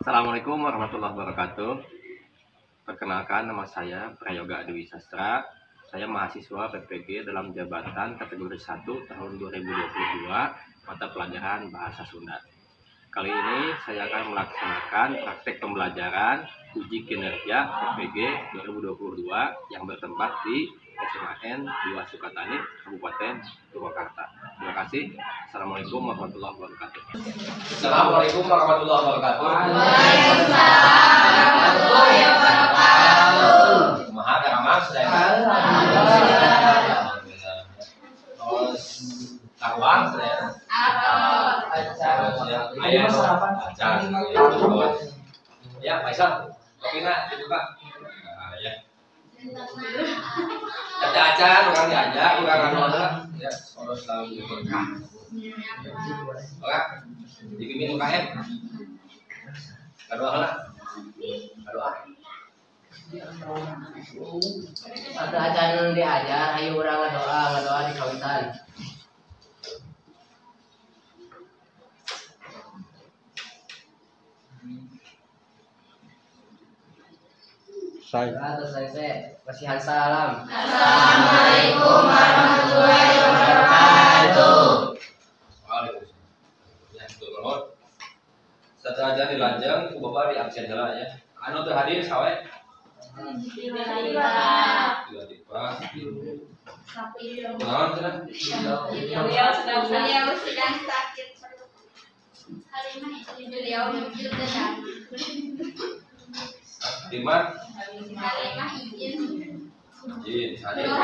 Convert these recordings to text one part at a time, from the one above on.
Assalamualaikum warahmatullahi wabarakatuh. Perkenalkan, nama saya Prayoga Dwi Sastra. Saya mahasiswa PPG dalam jabatan kategori 1 tahun 2022 mata pelajaran Bahasa Sunda. Kali ini saya akan melaksanakan praktek pembelajaran uji kinerja PPG 2022 yang bertempat di SMAN 2 Sukatani, Kabupaten Purwakarta. Terima kasih. Assalamualaikum warahmatullahi wabarakatuh. Assalamualaikum warahmatullahi wabarakatuh. Waalaikumsalam warahmatullahi wabarakatuh. Kumaha daramang sadaya? Alhamdulillah. Terus taruang sadaya? Ayo acan. Ya, Faisal. Kopina dibuka. Nah, ya. Ada acan urang diajak, urang anu ya, sekolah selalu berkah. Oke. Dipimpin UKM. Kadoa lah. Kadoa. Ada acan diajar, ayo urang ngadoa, ngadoa di kawitan. Saya. Selesai. Kasihan salam. Assalamualaikum warahmatullahi wabarakatuh. Waalaikumsalam. Ya, betul. Setelah aja dilanjang, ku bapak di absen heula ya. Anu teu hadir sawe? Tiba-tiba. Tiba-tiba. Kunaon cenah? Beliau sedang sakit perut. Beliau izin sedang. Lima. Halimah izin. Izin. Halimah.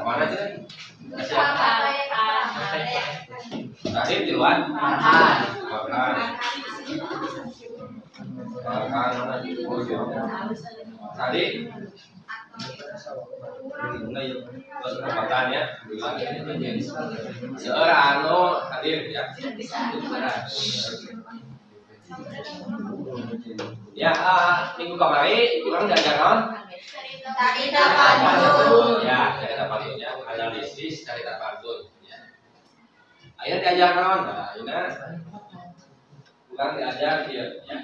Mana sih? Tadi tiluan. Farhan. Farhan. Farhan. Tadi. Kesempatan ya, seorang anu hadir ya. Ya, minggu kemarin kurang diajar naon? Cerita pantun. Ya, cerita pantun ya, analisis cerita pantun ya. Ayeuna diajar naon? Nah, ayeuna kurang diajar ieu ya.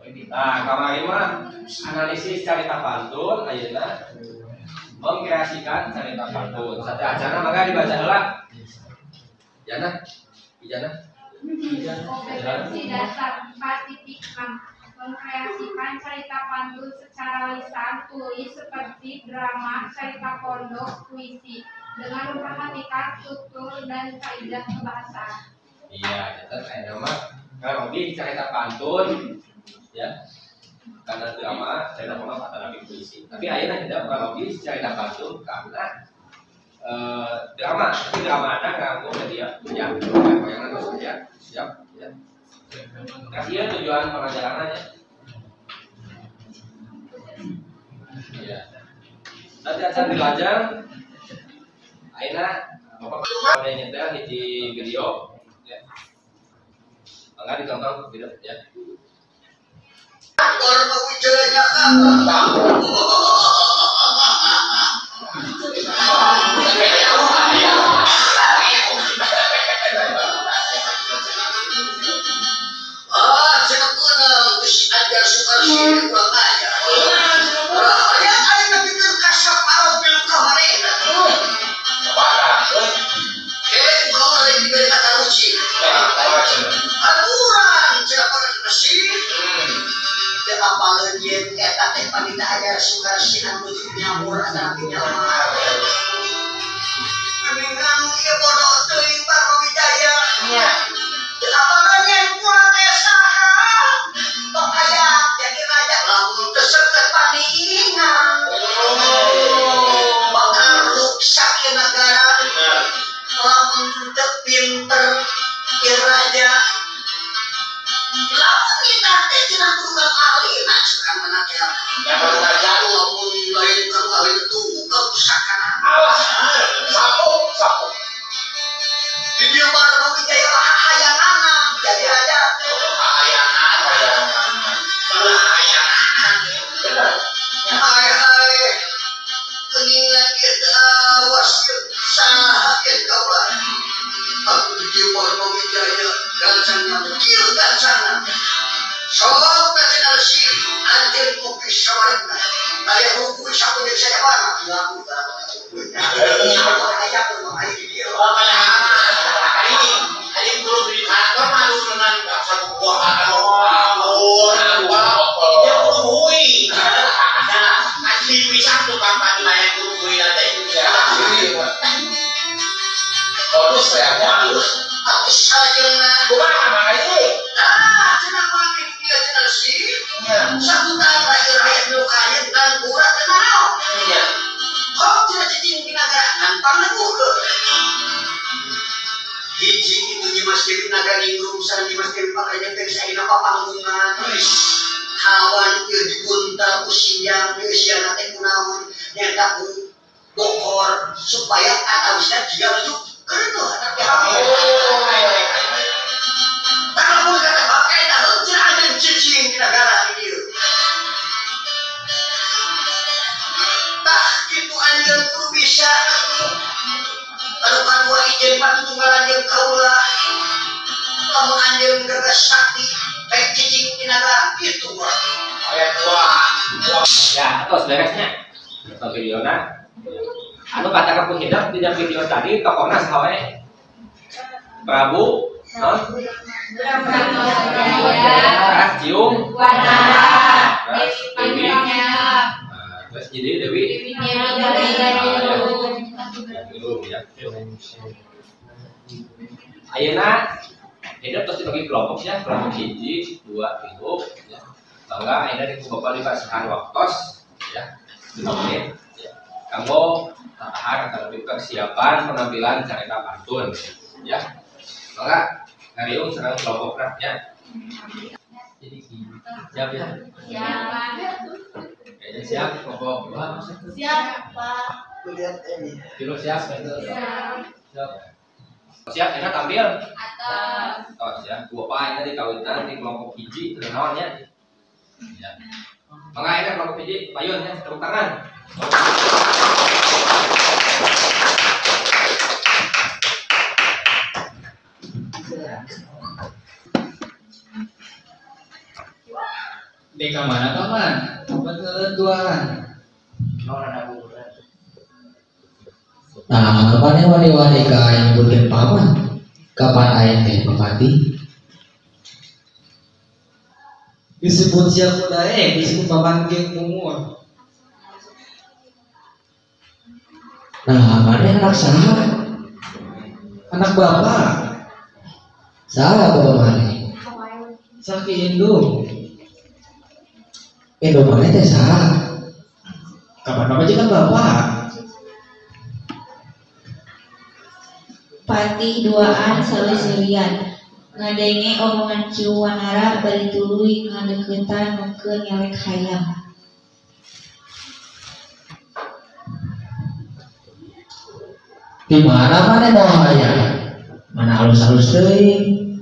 Nah, kamari mah analisis cerita pantun ayeuna mengkreasikan cerita pantun. Satu acara maka dibaca heula. Jana, Ijana. Kompetensi dasar 4.6 mengkreasikan cerita pantun secara lisan tulis seperti drama, cerita pondok, puisi dengan memperhatikan struktur dan kaidah kebahasaan. Iya, eta aya mah ngarobih cerita pantun ya. Karena drama, cerita pondok atau nabi puisi. Tapi ayeuna tidak ngarobih cerita pantun karena drama, tapi drama ada nganggo media ya, bayangan terus ya, siap ya. Kasih ya tujuan pengajarannya. Ya. Nanti acan dilajang, ayeuna bapak pada nyetel hiji video, ya. Mangga ditonton video ya. Geuningan ieu teh awas ieu saha ieu kaula. Aku di dieu Warma Wijaya gancangna kieu gancangna. Sok teh cenah resi anjeun kopi sawareuna. Aya hukum sakudeuk saya mana ngaku ka. Aya kumaha di dieu. Ini kudu beli karakter malu senang satu buah anu ya kudu hui. Nah, asli pisan tukang padi aya kudu hui teh. Bagus ya, bagus. Aku sajeuna kumaha mah ieu? Ah, cenah mah di dieu cenah resi. Sakutan rakyat nu kaya ngangguran teu nanaon. Nya. Kok cenah cicing di nagara ngan pangneguhkeun. Hiji itu Nyimas Dewi Naga Ningrum sareng Nyimas Dewi Pakaryan teh geus ayeuna papanggungan. Hawan ieu diguntal ku siang dieusiana teh kunaon nyaeta ku bokor supaya atawisna jiga menuju kereneuh tapi hawa. Tah lamun kata bapa eta heuh cenah anjeun cicing di nagara di dieu. Tah kitu anjeun kudu bisa anu kadua ijen patutunggalan jeung kaula lamun anjeun gagas sakti baik cicing di nagara kitu mah aya dua. Ya, atos beresnya. Atau videona. Anu kata kapu hidep di dalam video tadi tokohna saha we? Prabu, non? Ras Ciung, Wanara, Terus Dewi Dewi. Pangarep, Nah, terus jadi Dewi Dewi Galuh. Belum ya. Ayeuna hidup terus dibagi kelompok ya, kelompok hiji, dua, tilu ya. Bangga ayeuna di ku bapak dipasihan waktos ya, 5 menit ya. Kanggo tahar atau lebih persiapan penampilan carita pantun ya. Mangga ngariung sareng kelompokna ya. Jadi siap ya? Siap. Kayaknya siap kelompok dua. Siap, Pak. Melihat ini. Tilu siap. Siap. Siap. Siap, enak tampil. Atas. Oh, siap. Gua apa ini dikawitan di kelompok hiji teu naon nya. Ya. Mangga enak kelompok hiji, payun ya, tepuk tangan. Di mana paman? Betul tuan. Nah, mana wani-wani ka nyebutkeun paman? Kapan aya teh bapati? Disebut siapa daek, disebut paman geng umur. Nah, mana anak saha? Anak bapak. Saha bapak mana? Saki indung. Indung mana teh saha? Kapan pamajikan bapak? Patih duaan saleuserian ngadenge omongan Ciung Wanara bari tuluy ngadeuketan nu keur nyelek hayam. Di mana mana bawa hayam? Mana halus-halus teuing?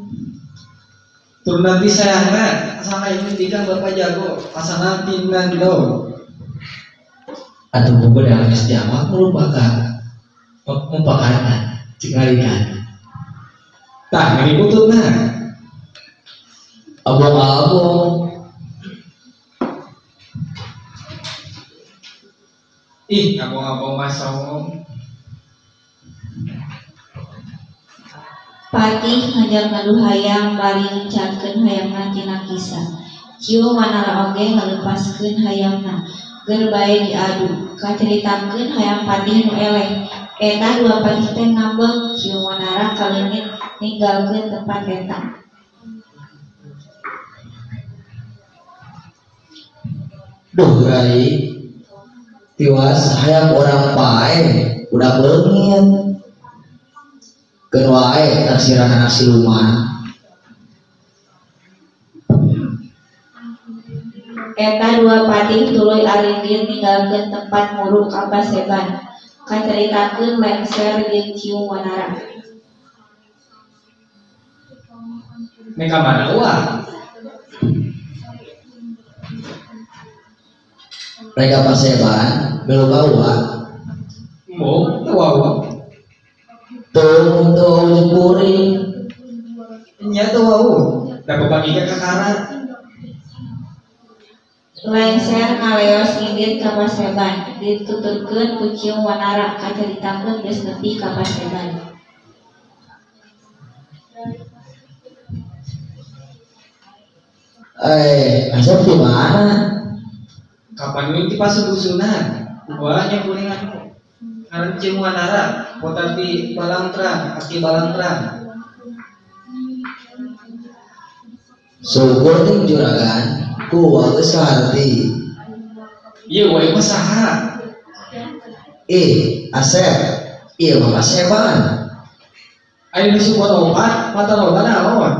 Tur nanti sayangna asana ini tiga bapak jago asana tina dong. Atuh buku dalam istiawa merupakan mempakarna cekalikan. Tah ngari bututna. Abong-abong. Ih, abong-abong masong. Patih ngajak ngadu hayam bari ngencatkeun hayamna tina kisa. Ciung Wanara oge ngalepaskeun hayamna ger bae diadu. Kacaritakeun hayam patih nu eleh. Eta dua patih teh ngambek, Ciung Wanara kaleungit ninggalkeun tempat eta. Duh rai, tiwas hayam urang pae udah beungit. Keun wae taksiran anak siluman. Eta dua patih tuluy aringgit ninggalkeun tempat muru ka paseban. Kacaritakeun Lengser jeung Ciung Wanara. Nek ka mana uang? Rek ka paseban belo ka uang. Teu teu kuring. Nya teu wau, da papanggih kakara. Lengser ngaleos ngindir ka paseban, dituturkeun ku Ciung Wanara, kacaritakeun geus nepi ka paseban. Asep di mana? Kapan ini pasubusunan? Wah, nya kuring anu. Ngaran Ciung Wanara, kota di Balangtrang, aki Balangtrang. Syukur ting juragan, ku geus kaharti. Ieu wae mah saha? Asep, ieu mah paseban. Aya nu syukur opat, mata loba naon?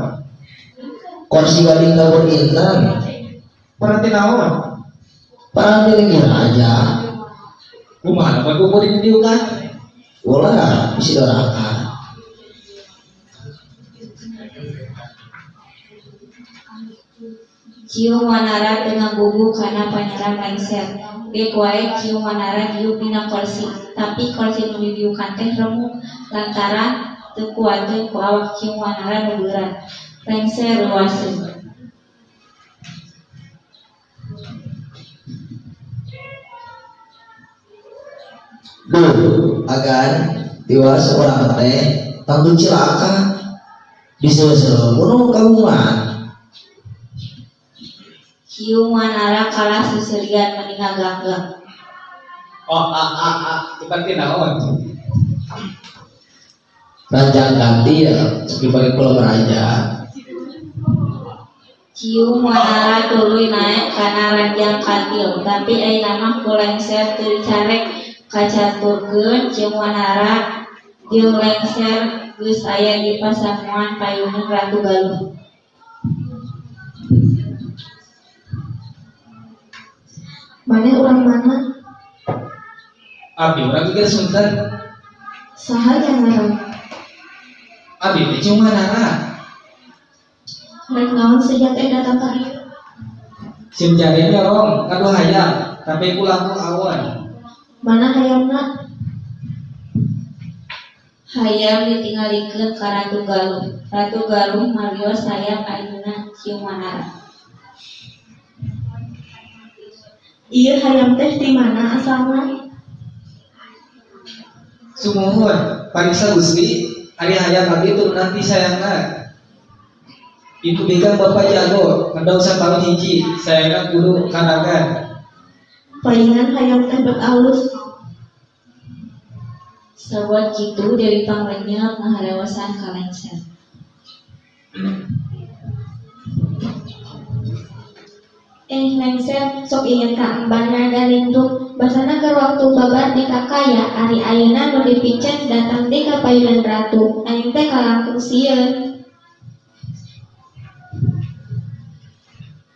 Kursi gading kabur intan. Paranti naon? Paranti ringin aja. Kumaha lamun kukuring diukan? Ulah, bisi doraka. Ciung Wanara teu ngagugu kana panyeram Lengser. Geuk wae Ciung Wanara diuk dina korsi, tapi korsi nu didiukan teh remuk lantaran teu kuateun ku awak Ciung Wanara nu beurat. Lengser ruaseun. Duh, agan tiwas urang teh tangtu cilaka. Diseuseuh bunuh kagungan. Ciung Wanara kalah seserian meni ngaganggang. Oh, a a a, ieu naon? Ranjang ganti ya, dibalik pulau meraja. Ciung Wanara tuluy naek kana ranjang katil, tapi ayeuna mah ku Lengser teu dicarek kacaturkeun. Ciung Wanara jeung Lengser geus aya di pasamuan payuneun Ratu Galuh. Maneh urang mana? Abi urang Geger Sunten. Saha nya ngaran? Abi teh Ciung Wanara. Rek naon seja teh datang ka dieu? Sim jare nyorong ngadu hayam, tapi ku langkung awon. Mana hayamna? Hayam ditingalikeun ka Ratu Galuh. Ratu Galuh marios hayam ayeuna Ciung Wanara. Ieu hayam teh ti mana asalna? Sumuhun, pariksa Gusti, ari hayam abdi turunan ti sayangna. Ibu bikang bapak jago, ngendong satahun hiji, sayangna kudu kanagan. Paingan hayam teh bet alus. Sawat kitu Dewi Pangrenyep ngaharewasan ka Lengser. Lengser sok inget ka embana galindung, basana keur waktu babar di kakaya, ari ayeuna nu dipicen datang deui ka payunan ratu, aing teh kalangkung sieun.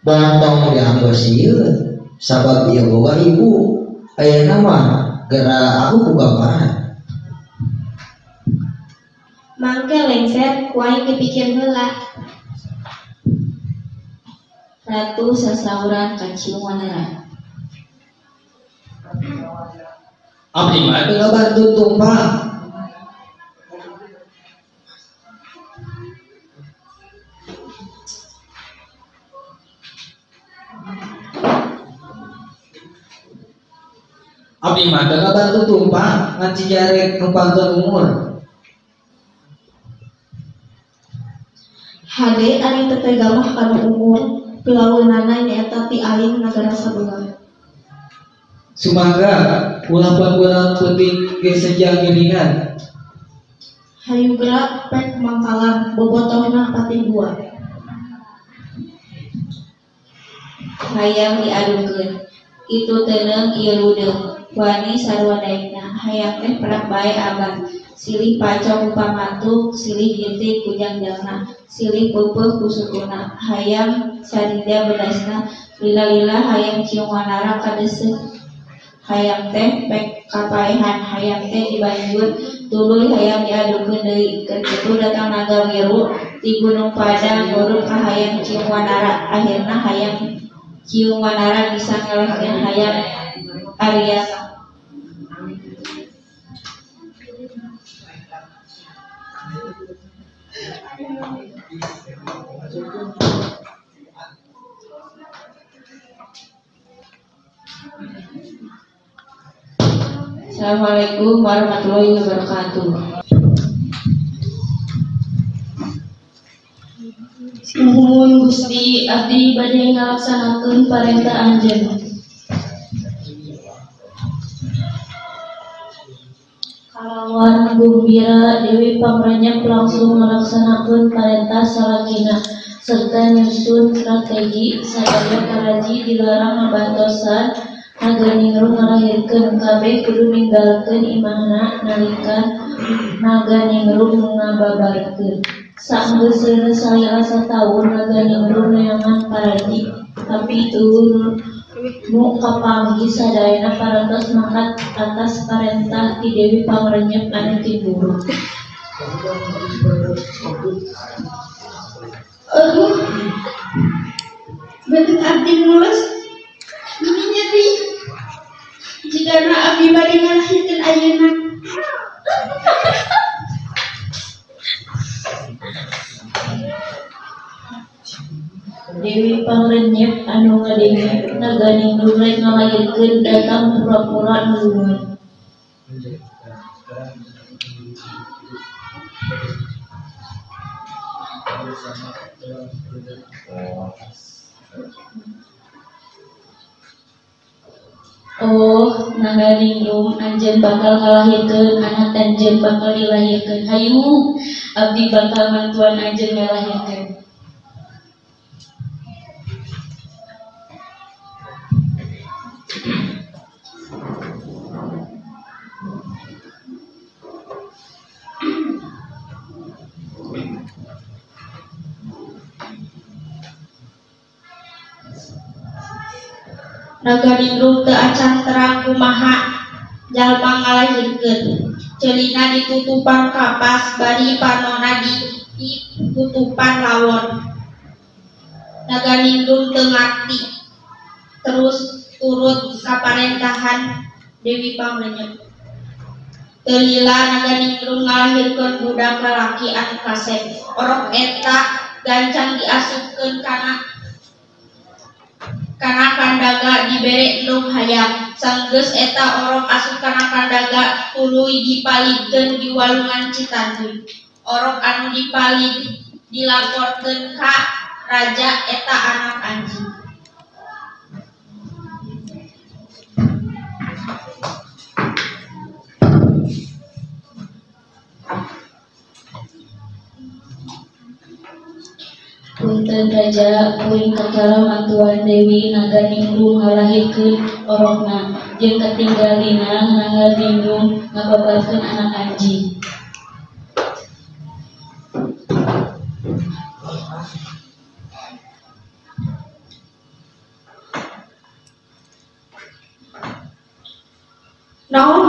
Bontong dianggo sieun, sabab ieu boga ibu, ayeuna mah geura aku ku gambaran. Mangke Lengser ku aing dipikir heula. Ratu sasauran ka Ciung Wanara. Abdi mah teu ngabantu tumpang. Abdi mah teu ngabantu tumpang ngan cijarek numpangkeun umur. Hade ari teu tega mah kana umur, pilaweunana nyaeta ti aing nagara sabelah. Sumangga ulah panggulang peuting ge seja ngiringan. Hayu geura pek mangkalan bobotohna patih dua. Hayam diadukeun, itu teuneung ieu ludeung, wani sarua daekna. Hayam teh perak bae abah, silih pacok ku pamatuk, silih ginting ku jangjangna, silih peupeuh ku sukuna. Hayam sarida bedasna, lila-lila hayam Ciung Wanara kadeuseuh. Hayam teh pek kapaehan, hayam teh dibanjur, tuluy hayam diadukeun deui. Keur kitu datang naga wiru ti Gunung Padang nguruk ka hayam Ciung Wanara. Akhirna hayam Ciung Wanara bisa ngelehkeun hayam Arya. Assalamualaikum warahmatullahi wabarakatuh. Nuhun Gusti, abdi bade ngalaksanakeun parentah anjeun. Kalawan gumbira Dewi Pangrenyep langsung ngalaksanakeun parentah salakina serta nyusun strategi sadaya paraji dilarang ngabantosan Naganingrum ngalahirkeun kabeh kudu ninggalkeun imahna nalika Naganingrum ngababarkeun. Saenggeus seuneus salila sataun Naganingrum neangan paraji tapi euweuh nu kapanggih sadayana parantos mangkat atas parentah ti Dewi Pangrenyep anu timburu. Aduh, bentuk abdi mules ini nyeri jigana abdi bade ngalahirkeun ayeuna. Dewi Pangrenyep anu ngadenge Naganingrum rek ngalahirkeun datang pura-pura nulungan. Oh, Naganingrum anjeun bakal ngalahirkeun anak anjeun bakal dilahirkeun. Hayu, abdi bakal mantuan anjeun ngalahirkeun. Naganingrum teu acan terang kumaha jalma ngalahirkeun. Ceulina ditutupan kapas bari panona ditutupan lawon. Naganingrum teu ngarti terus turut kaparentahan Dewi Pangrenyep. Teu lila Naganingrum ngalahirkeun budak lalaki anu kasep. Orok eta gancang diasupkeun kana kandaga dibere endog hayam. Sanggeus eta orok asup kana kandaga tuluy dipalidkeun di walungan Citanduy. Orok anu dipalid dilaporkeun ka raja eta anak anjing. Punten Raja, kuring kakara mantuan Dewi Naganingrum ngalahirkeun orokna jeung katinggalina Naganingrum ngababarkeun anak anjing. Naon?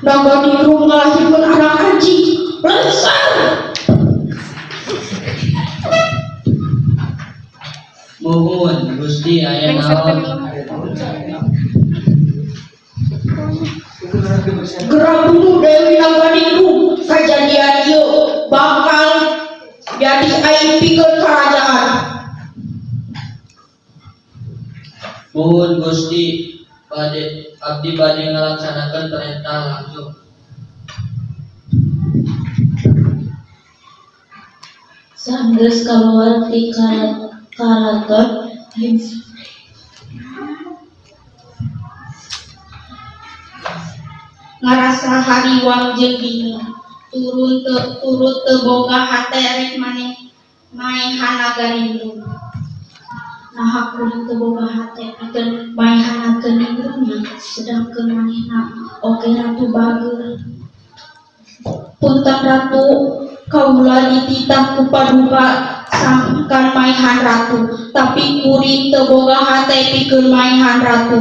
Naganingrum ngalahirkeun anak anjing. Lengser! Muhun Gusti aya naon? Geura bunuh Dewi Naganingrum, kajadian ieu bakal jadi aib pikeun karajaan. Muhun Gusti, bade abdi bade ngalaksanakeun perintah langsung. Sanggeus kaluar ti karaton ngarasa hariwang jeung bingung, turut teu boga hate rek maneh maehan Naganingrum. Naha kuring teu boga hate pikeun maehan Naganingrum sedangkeun manehna oge ratu bageur. Punten ratu, kaula dititah ku paduka sangkan maehan ratu, tapi kuring teu boga hate pikeun maehan ratu.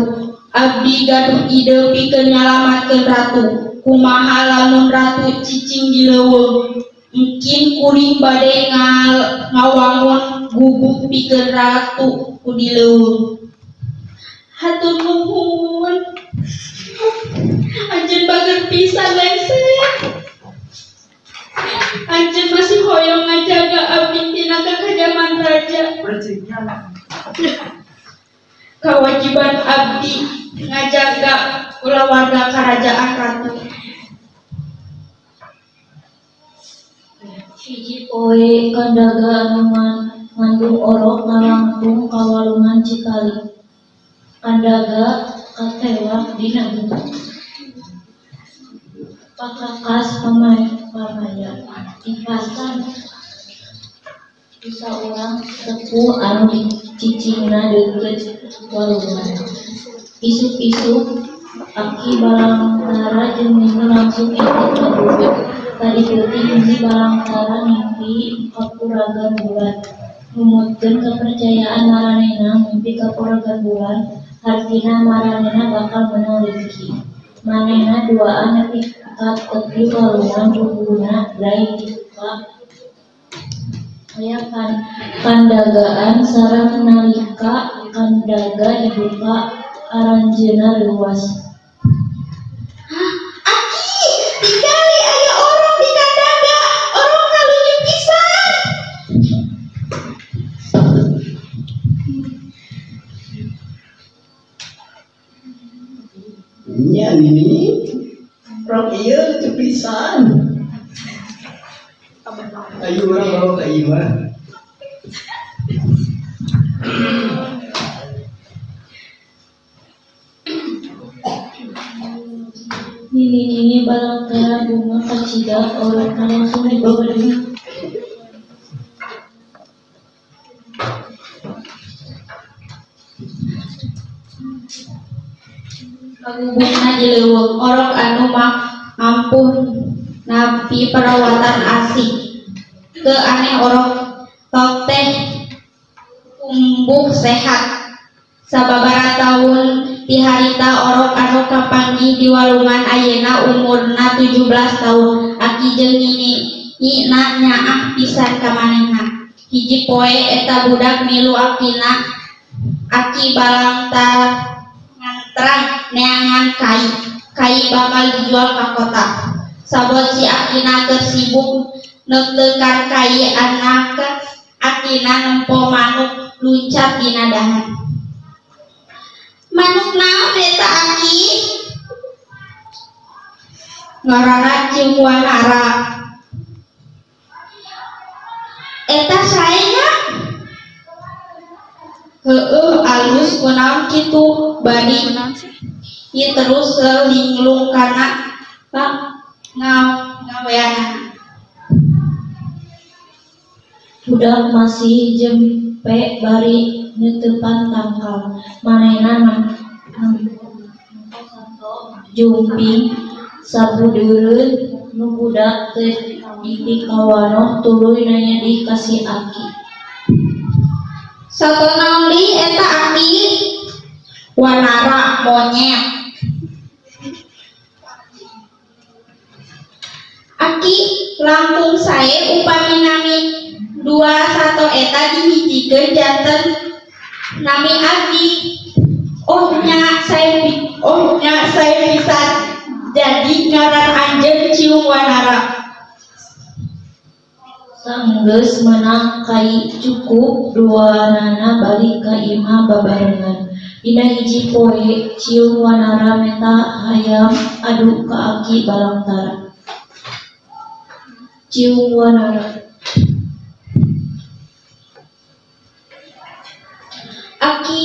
Abdi gaduh ide pikeun nyalamatkeun ratu. Kumaha lamun ratu cicing di leuweung? Mungkin kuring bade ngawangun gubuk pikeun ratu ku di leuweung. Hatur nuhun. Anjeun bager pisan lengser. raja. Kewajiban abdi ngajaga kulawarga kerajaan ratu. Hiji poe kandaga anu ngandung orok ngalangkung ka walungan Citali. Kandaga katewak dina gubuk. Pakakas pamaya dipasang ku saurang sepuh anu cicingna deukeut walungan. Isuk-isuk Aki Balangtara jeung Nini langsung engke ka gubuk. Tadi peuting Nini Balangtara ngimpi kapuragan bulan. Numutkeun kapercayaan maranehna ngimpi kapuragan bulan hartina maranehna bakal meunang rezeki. Manehna duaan nepi ka tepi walungan bumbuna brai dibuka. Aya kandagaan sareng nalika kandaga dibuka aranjeunna leuwas. Hah, Aki, tingali aya orok di kandaga, orokna lucu pisan. Nya Nini, rok ieu lucu pisan. Ayo urang bawa ka imah. Nini-nini Balangtara bunga kacida orokna langsung dibawa deui. Kagubukna dileuweung orok anu mampuh nampi perawatan asih. Teu aneh orok tok teh tumbuh sehat. Sababaraha taun ti harita orok anu kapanggih di walungan ayeuna umurna 17 taun. Aki jeung Nini na nyaah pisan ka manehna. Hiji poe eta budak milu akina Aki Balangtara ngantrang neangan kai. Kai bakal dijual ka kota. Sabot si akina keur sibuk neuteukan kai, anak akina nempo manuk luncat dina dahan. Manuk naon eta Aki? Ngaranna Ciung Wanara. Eta sae nya? Heueuh alus kunaon kitu bari ieu terus linglung kana ngaweanana. Budak masih jempe bari neuteupan tangkal. Manehna nempo sato jumping sabudeureun nu budak teu dipikawanoh tuluy nanya deui ka si Aki. Sato naon deui eta Aki? Wanara monyet. Aki langkung sae upami nami dua sato eta dihijikeun janten nami abdi. Oh nya sae pisan jadi ngaran anjeun Ciung Wanara. Sanggeus meunang kai cukup duanana balik ka imah babarengan. Dina hiji poe Ciung Wanara menta hayam adu ka Aki Balangtara. Ciung Wanara. Aki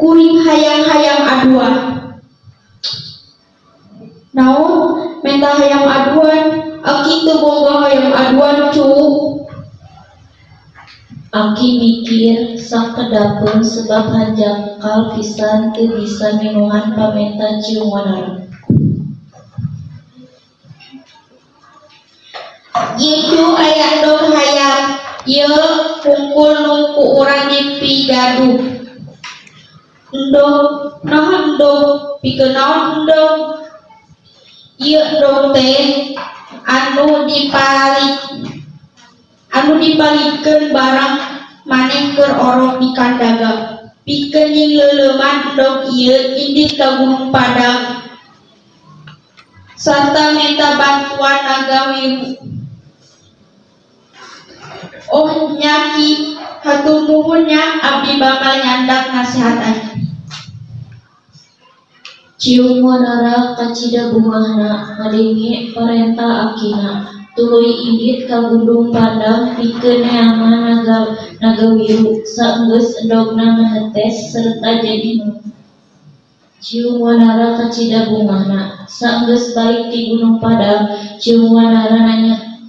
kuring hayang-hayang aduan. Naon menta hayam aduan? Aki teu boga hayam aduan cu. Aki mikir sakedapeun sebab hanjakal pisan teu bisa minuhan pamenta Ciung Wanara. Ieu aya endog hayam ieu pungkul nu ku urang dipigaduh. Endog naha endog pikeun naon endog? Ieu endog teh anu dipalikeun barang maneh keur orok di kandaga. Pikeun nyingleuleman endog ieu indit ka Gunung Padang sarta menta bantuan naga wiru. Oh nya Ki, Hatur nuhun nya abdi bakal nyandak nasihat anjeun. Ciung Wanara kacida bungahna ngadenge parentah akina. Tuluy indit ka Gunung Padang pikeun neangan Nagawiru. Saenggeus endogna ngahetes serta jadi Ciung Wanara kacida bungahna. Saenggeus balik ti Gunung Padang, Ciung Wanara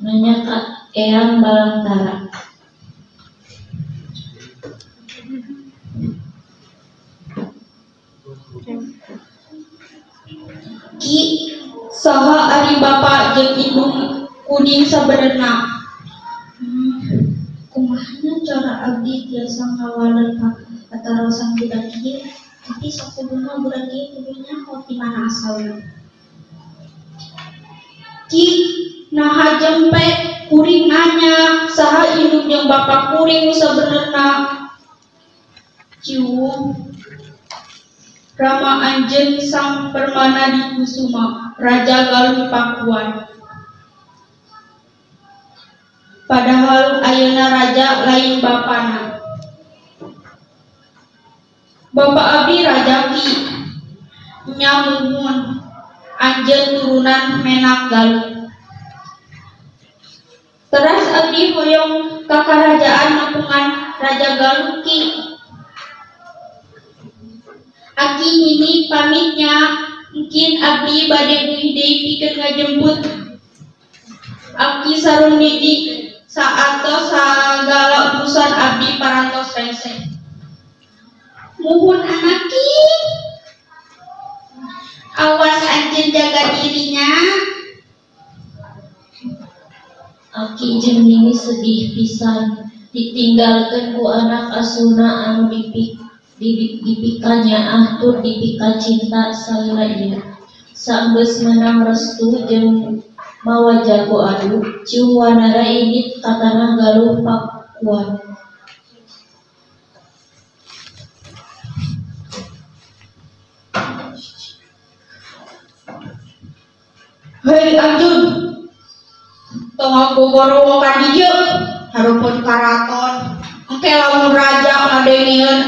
nanya ka Eyang Balangtara. Ki, saha ari bapa jeung indung kuring sabenerna? Kumahana cara abdi tiasa ngawaler ka katarosan budak ieu? Tapi sakuduna budak ieu kudu nyaho ti mana asalna. Ki, naha jempe kuring nanya saha indung jeung bapa kuring nu sabenerna? Ciung, Rama anjeun Sang Permana di Kusuma, Raja Galuh Pakuan. Padahal ayeuna raja lain bapana. Bapa abdi raja ki, nya muhun anjeun turunan Menak Galuh. Teras abdi hoyong ka karajaan nepungan Raja Galuh ki. Aki nini pamitnya, mungkin abdi bade uih deui pikeun ngajemput aki sareng nini saatos sagala urusan abdi parantos rese. Muhun anaki, awas anjeun jaga dirinya. Aki jeung nini sedih pisan ditinggalkeun ku anak asuna anu dipika nyaah tur dipika cinta salila ieu. Saenggeus meunang restu jeung mawa jago adu, Ciung Wanara indit ka tanah Galuh Pakuan. Hei anjeun, tong gogorowokan ka dieu hareupeun karaton. Engke lamun raja ngadengeun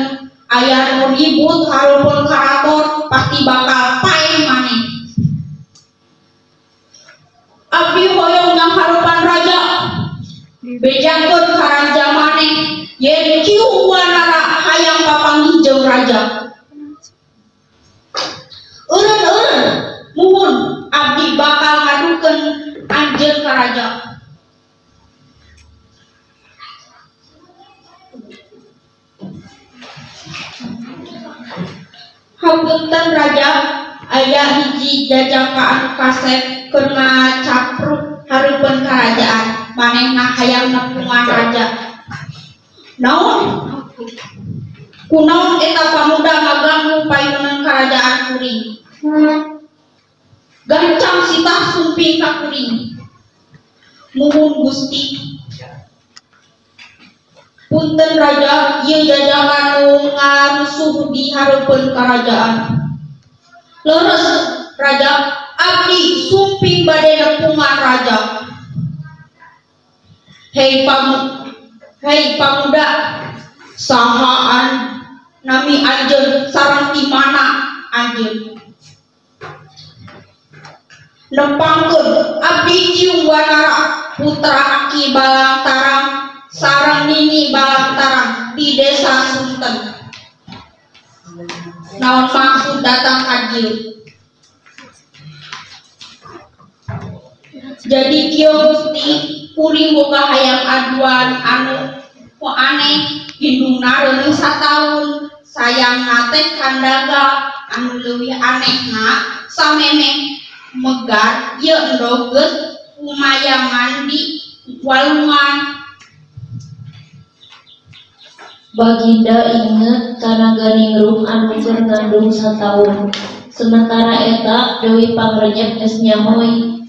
aya nu ribut hareupeun karaton pasti bakal paeh maneh. Abdi hoyong nyanghareupan raja, bejakeun ka raja maneh yen Ciung Wanara hayang papanggih jeung raja. Eureun-eureun muhun abdi bakal ngadukeun anjeun ka raja. Hapunten raja, aya hiji jajaka anu kasep keur ngacapruk hareupeun karajaan. Manehna hayang nepungan raja. Naon? Kunaon eta pamuda ngaganggu payunan karajaan kuring? Gancang sitah sumping ka kuring. Muhun Gusti. Punten raja, ieu jajakan nu ngarusuh di hareupeun karajaan. Leres raja, abdi sumping bade nepungan raja. Hei pamuda, sahaan nami anjeun sareng ti mana anjeun? Nepangkeun abdi Ciung Wanara putra Aki Balangtarang sareng Nini Balangtarang di desa Sunten. Naon maksud datang ka dieu? Jadi kieu Gusti, kuring boga hayang aduan anu aneh indungna reuneuh sataun, sayangna teh kandaga anu leuwih anehna samemeh megar ieu endog geus kumayangan di walungan. Baginda inget kana Ganingrum anu keur ngandung sataun. Sementara eta Dewi Pangrenyep geus nyaho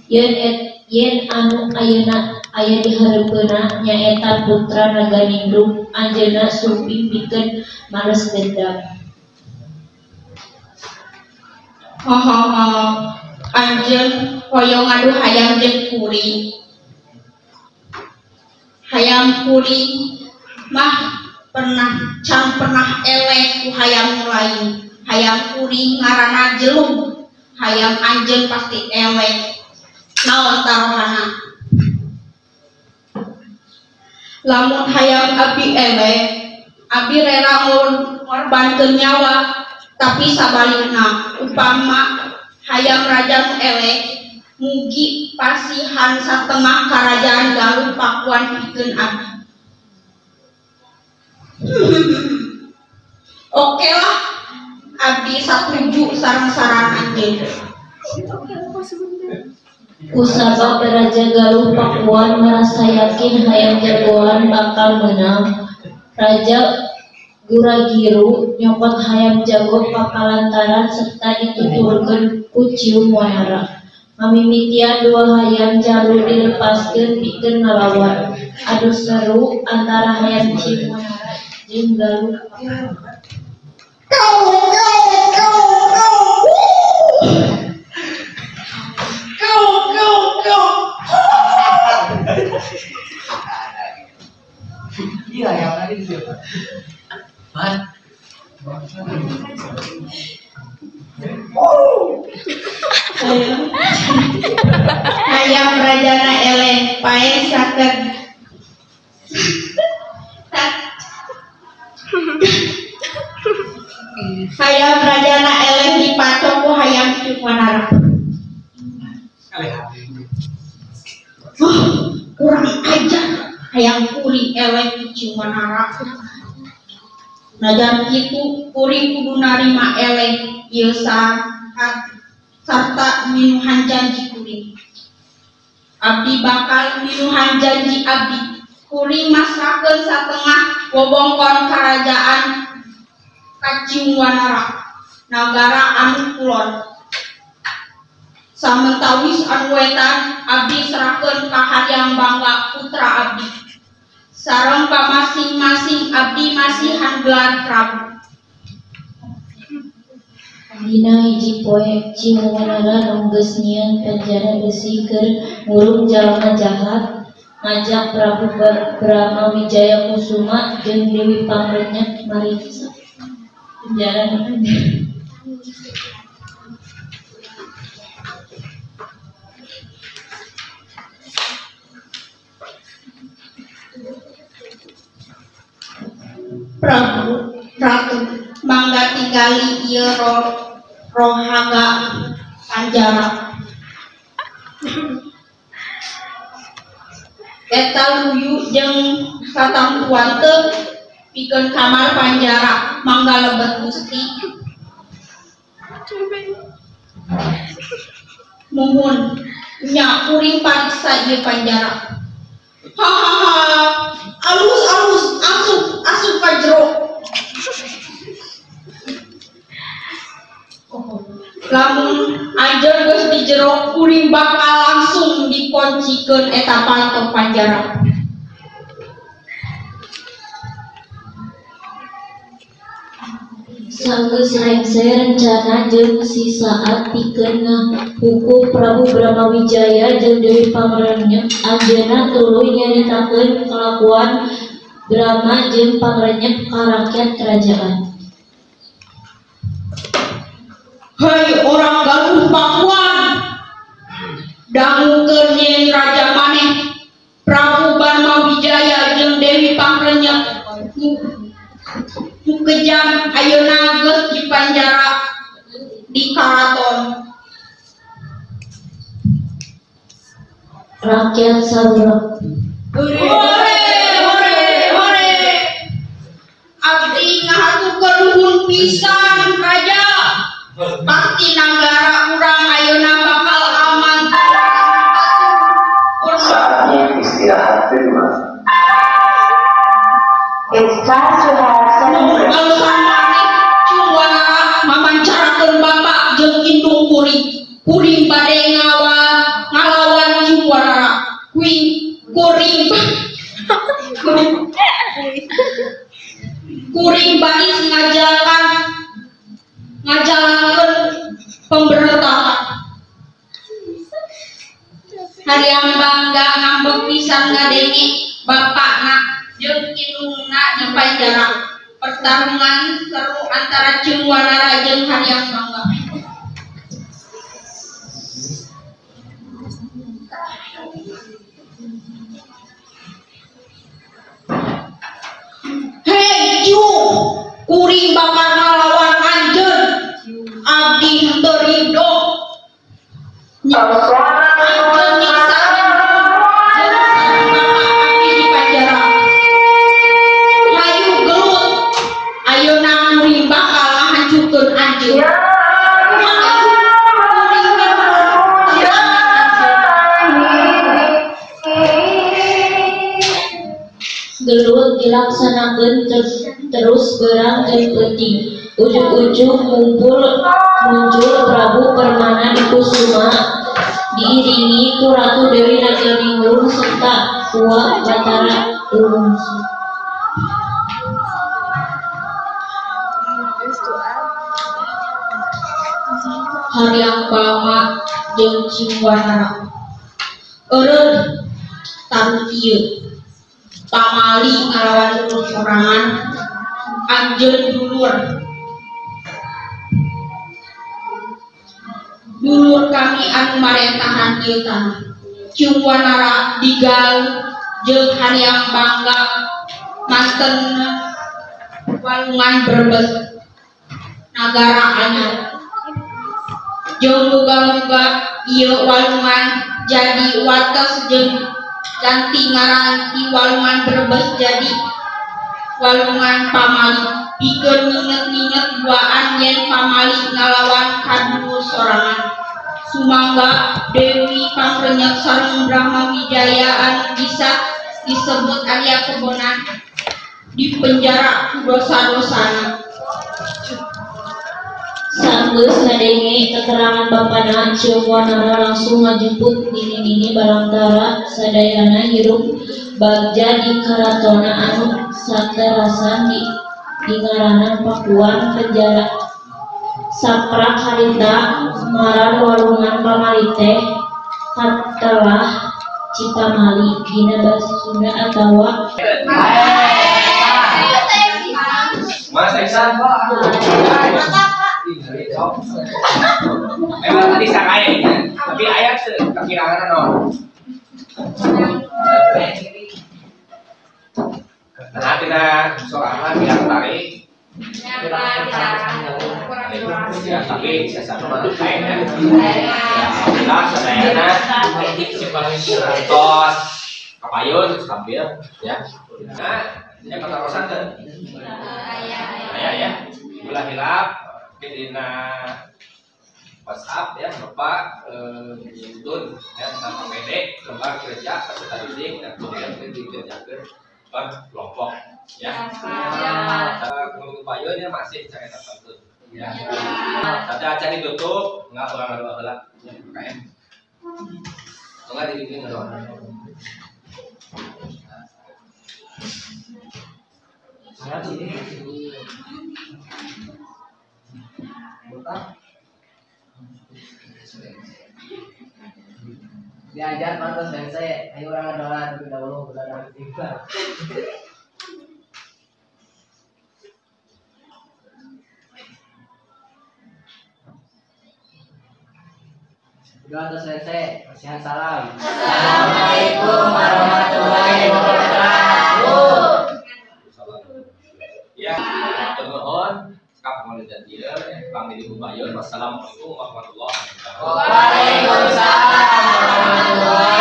yen anu ayeuna aya di hareupeunna nyaeta putra Naganingrum. Anjeunna sumping pikeun males dendam. Hahaha, anjeun hoyong ngadu hayang jeung kuring. Hayang kuring mah pernah can pernah eleh ku hayam nu lain. Hayam kuring ngaranna jelung, hayam anjeun pasti eleh. Naon tarohana? Lamun hayam abdi eleh, abdi rela ngorbankeun nyawa, tapi sabalikna upama hayam raja nu eleh mugi pasihan satengah karajaan Galuh Pakuan pikeun abdi. Oke lah, abdi satuju sareng saran anjeun. Kusabab Raja Galuh Pakuan merasa yakin hayam jagoan bakal menang, Raja Guragiru nyokot hayam jago papalantaran serta dituturkeun ku Ciung Wanara. Mamimitian dua hayam jalu dilepaskeun pikeun ngalawan. Adu seru antara hayam Ciung Wanara jeung Galuh Pakuan. Kau kau kau kau kau kau kau. Iya yang tadi siapa? Hayam rajana eleh pae saket. Hayam rajana eleh dipacok ku hayam Ciung Wanara. Oh, kurang ajar hayam kuring eleh ku Ciung Wanara. Najan kitu kuring kudu narima eleh ieu sarta minuhan janji kuring. Abdi bakal minuhan janji abdi. Kuring masrahkeun satengah wewengkon karajaan ka Ciung Wanara, nagara anu kulon. Samentawis anu wetan abdi serahkeun ka Hayam Bangga putra abdi. Sareng ka masing-masing abdi masihan gelar prabu. Dina hiji poe Ciung Wanara nu geus nyieun penjara besi keur ngurung jalma jahat ngajak Prabu Brama Wijaya Kusuma jeung Dewi Pangrenyep mariksa penjara. Prabu Ratu mangga tinggali ieu rohaga panjara. Eta luyu jeung satamtuan teu pikeun kamar panjara mangga lebet Gusti. Muhun nya kuring pariksa ieu panjara. Hahaha, alus alus asup asup ka jero. Lamun anjeun geus di jero kuring bakal langsung dikuncikeun eta panto panjara. Sanggeus rengse rencana jeung sisaat pikeun ngahukum Prabu Brama Wijaya jeung Dewi Pangrenyep, anjeunna tuluy nyaritakeun kalakuan Brama jeung Pangrenyep ka rakyat kerajaan. Hei orang Galuh Pakuan, dangukeun yen raja maneh Prabu Brama Wijaya jeung Dewi Pangrenyep nu kejam ayeuna geus dipanjara di karaton. Rakyat sarurak. Hore hore hore. Abdi ngahaturkeun nuhun pisan raja. Pasti nagara urang ayeuna bakal aman. Saatnya istirahat di rumah. It's time to have some. Alasan maneh Ciung Wanara mamancarakeun bapak jeung indung kuring. Kuring bade ngalawan Ciung Wanara. Kuring kuring kuring baris ngajalankeun pemberontakan. Hayam Bangga ngambek pisan ngadenge bapakna jeung indungna dipanjara. Pertarungan seru antara Ciung Wanara jeung Hariang Bangga. Hei Ciung, kuring bakal ngalawan anjeun. Abdi henteu ridho. Anjeun nyiksa jeung sareng bapa abdi dipanjara. Hayu gelut, ayeuna kuring bakal ngahancurkeun anjeun. Hayu kuring nyuhun terangan anjeun. Gelut dilaksanakeun terus beurang jeung peuting. Ujug-ujug muncul Prabu Permana Dikusuma diiringi ku Ratu Dewi Naganingrum serta Uwa Batara Urungsu. Hariang Bangga jeung Ciung Wanara. Eureun taruh ieu. Pamali ngalawan dulur sorangan, anjeun dulur. Dulur kami anu marentahan ieu tanah. Ciung Wanara digaluh jeung Hariang Bangga manten walungan Brebes nagara anyar. Jeung muga-muga ieu walungan jadi wates jeung ganti ngaran ti walungan Brebes jadi walungan Pamali. Pikeun nginget-nginget duaan yen Pamali ngalawan kadulur sorangan. Sumangga Dewi Pangrenyep sareng Brahma Wijaya anu bisa disebut Arya Kebonan dipenjara ku dosa-dosana. Sanggeus ngadenge keterangan bapana, Ciung Wanara langsung ngajemput nini-nini balangtara sadayana hirup bagja di karatona anu saterasan di ngaranan Pakuan Penjara. Saprak harita ngaran walungan Pamali teh katelah Cipamali dina basa Sunda atawa Mas Iksan. Memang tadi sangai, tapi ayat kekirangan non. Nah, tidak sorangan tidak tarik. Ya, tapi sesama mah kayaknya. Alhamdulillah sadayana tos kapayun stabil ya. Nah, ya patarosan teu? Aya ya. Ulah hilap dina WhatsApp ya, Bapak nyuntun ya tentang KPD, lembar kerja peserta didik dan kemudian dikerjakan per kelompok ya. Kelompok payun ya masih carita pantun ya. Tapi acan ditutup enggak urang ngadoa heula ya KM. Enggak dibikin ngadoa. Diajar pantas sensei, ayo orang ngadoa terlebih dahulu udah istighfar. Udah atas sensei, kasihan salam. Assalamualaikum warahmatullahi wabarakatuh. Ya, nuhun. Sekap ngalidan ieu Bang Didi Hubayun. Wassalamualaikum warahmatullahi wabarakatuh. Waalaikumsalam warahmatullahi.